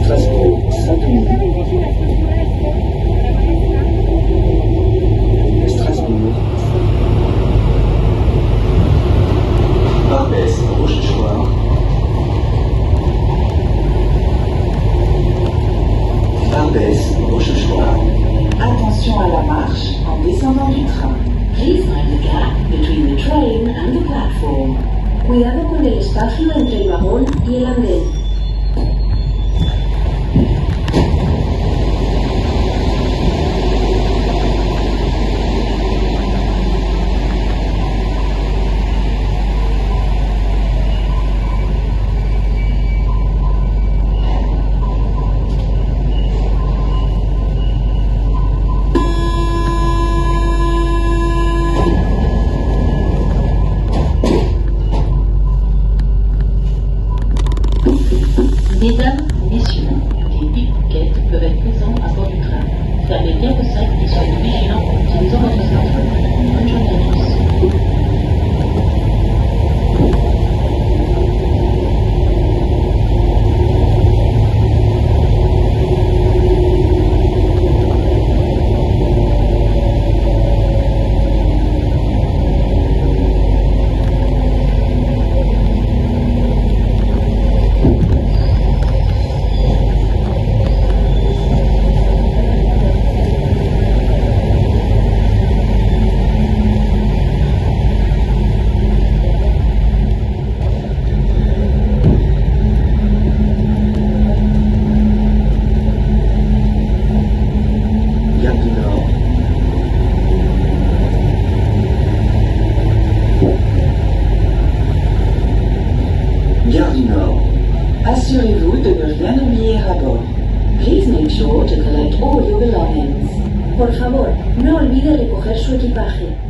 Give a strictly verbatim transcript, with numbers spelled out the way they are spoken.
Strasbourg, Saint-Denis. Strasbourg. Barbès, Rochechouart. Barbès, Rochechouart. Attention à la marche en descendant du train. Please mind the gap between the train and the platform. Cuidado con el espacio entre el vagón y el andén. Mesdames, Messieurs, des pickpockets peuvent être présents à bord du train. Fermez bien vos sacs et soyez vigilants en utilisant votre smartphone. Bonne journée à tous. Gare du Nord. Gare du Nord. Assurez-vous de ne rien oublier à bord. Please make sure to collect all your belongings. Por favor, no olvide recoger su equipaje.